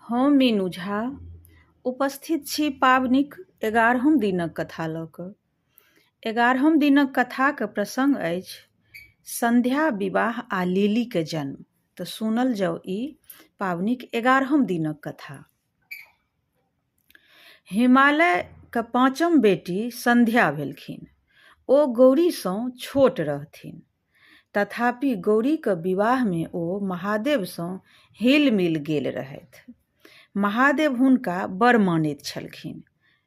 हम मीनू झा उपस्थित छी पाबनिक 11हम दिनक कथा लऽ कऽ। 11हम दिनक कथाक प्रसंग अछि संध्या विवाह आ लिलीके जन्म। तऽ सुनल जाउ ई पाबनिक 11हम दिनक कथा। हिमालयके पाँचम बेटी संध्या भेलखिन। ओ गौरीसँ छोट रहथिन। तथापि गौरीक विवाहमे ओ महादेवसँ हिल-मिल गेल रहथि। महादेव हुनका बड़ मानैत छलखिन।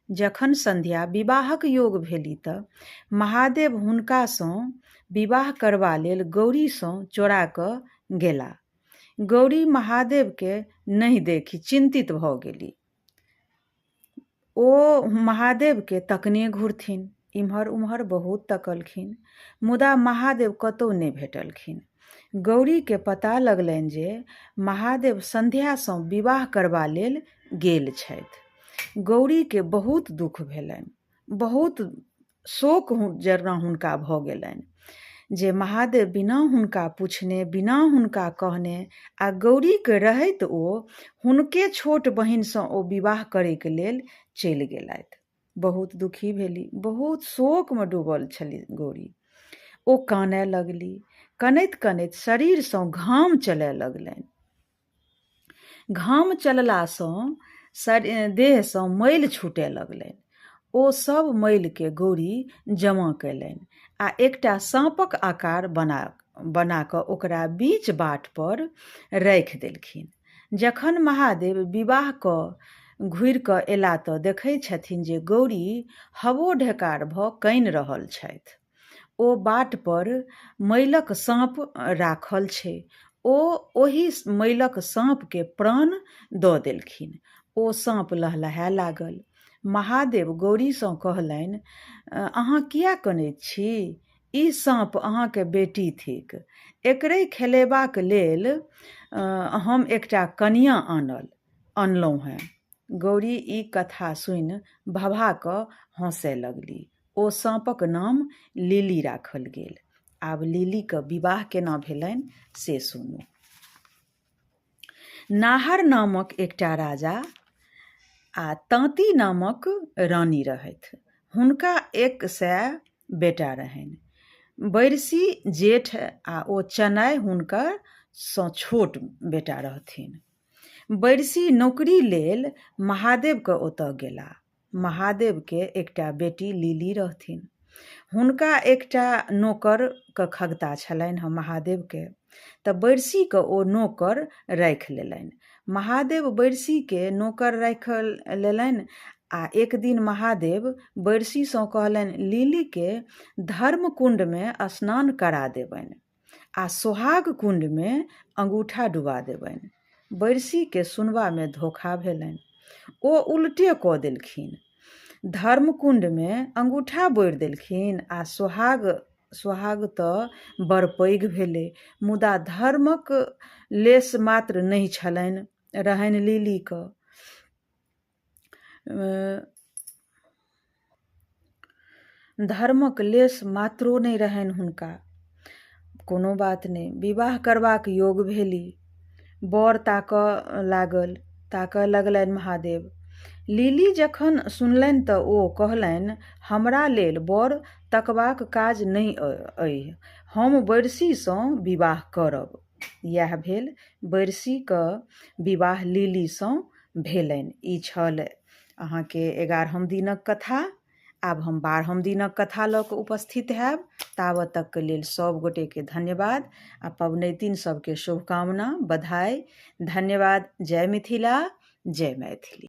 जखन संध्या विवाहक योग भेली तऽ महादेव हुनकासँ विवाह करबा लेल गौरीसँ चोरा कऽ गेला। गौरी महादेवके नहि देखि चिन्तित भऽ गेली। ओ महादेवके तकने घुरथिन, इम्हर उम्हर बहुत तकलखिन, मुदा महादेव कतौ नहि भेटलखिन। गौरीके पता लगलनि जे महादेव संध्यासँ विवाह करबा लेल गेल छथि। गौरीके बहुत दुख भेलनि, बहुत शोक जेना हुनका भऽ गेलनि जे महादेव बिना हुनका पुछने, बिना हुनका कहने आ गौरीके रहैत ओ हुनके छोट बहिनसँ ओ विवाह करैके लेल चलि गेलथि। बहुत दुखी भेली, बहुत शोकमे डूबल छली गौरी। ओ कानय लगली। कनैत कनैत शरीरसँ घाम चलय लगलनि। घाम चललासँ देहसँ मैल छूटय लगलनि। ओ सब मैलके गौरी जमा कयलनि आ एकटा साँपक आकार बना कऽ ओकरा बीच बाट पर राखि देलखिन। जखन महादेव विवाह कऽ घुरि कऽ एला तऽ देखै छथिन जे गौरी हवो ढेकार भऽ कानि रहल छथि। ओ बाट पर मैलक साँप राखल छै। ओ ओहि मैलक साँपके प्राण दऽ देलखिन। ओ साँप लहलहाय लागल। महादेव गौरीसँ कहलनि, अहाँ किए कनैत छी? ई साँप अहाँके बेटी थिक। एकरे खेलेबाक लेल हम एकटा कनियाँ अनलहुँ हेँ। गौरी ई कथा सुनि भभा कऽ हँसय लगली। ओ साँपक नाम लिली राखल गेल। आब लिलीक विवाह केना भेलनि से सुनू। नाहर नामक एकटा राजा आ ताँती नामक रानी रहथि। हुनका 100 बेटा रहनि। बैरसी जेठ आ ओ चनाइ हुनकर सँ छोट बेटा रहथिन। बैरसी नौकरी लेल महादेवके ओतऽ गेला। महादेवके एकटा बेटी लिली रहथिन। हुनका एकटा नोकरके खगता छलनि हँ महादेवके, तऽ बैरसीके ओ नोकर राखि लेलनि। महादेव बैरसीके नोकर राखि लेलनि आ एक दिन महादेव बैरसीसँ कहलनि, लिलीके धर्मकुण्डमे स्नान करा देबनि आ सोहाग कुण्डमे अङ्गूठा डुबा देबनि। बैरसीके सुनबामे धोखा भेलनि। ओ उल्टे कऽ देलखिन। धर्मकुण्डमे अङ्गूठा बोरि देलखिन आ सोहाग तऽ बड़ पैघ भेलै, मुदा धर्मक लेश मात्र नहि छलनि रहनि लिलीके। धर्मक लेश मात्रो नहि रहनि हुनका। कोनो बात नहि, विवाह करबाक योग भेली। बर ताकऽ लागल, ताकऽ लगलनि महादेव। लिली जखन सुनलनि तऽ ओ कहलनि, हमरा लेल बर तकबाक काज नहि अइ, हम बैरसीसँ विवाह करब। इएह भेल बैरसीके विवाह लिलीसँ भेलनि। ई छल अहाँके 11हम दिनक कथा। आब हम 12हम दिनक कथा लऽ कऽ उपस्थित हैब। ताबत तकके लेल सब गोटेके धन्यवाद आ पबनैतिन सबके शुभकामना, बधाई। धन्यवाद। जय मिथिला, जय मैथिली।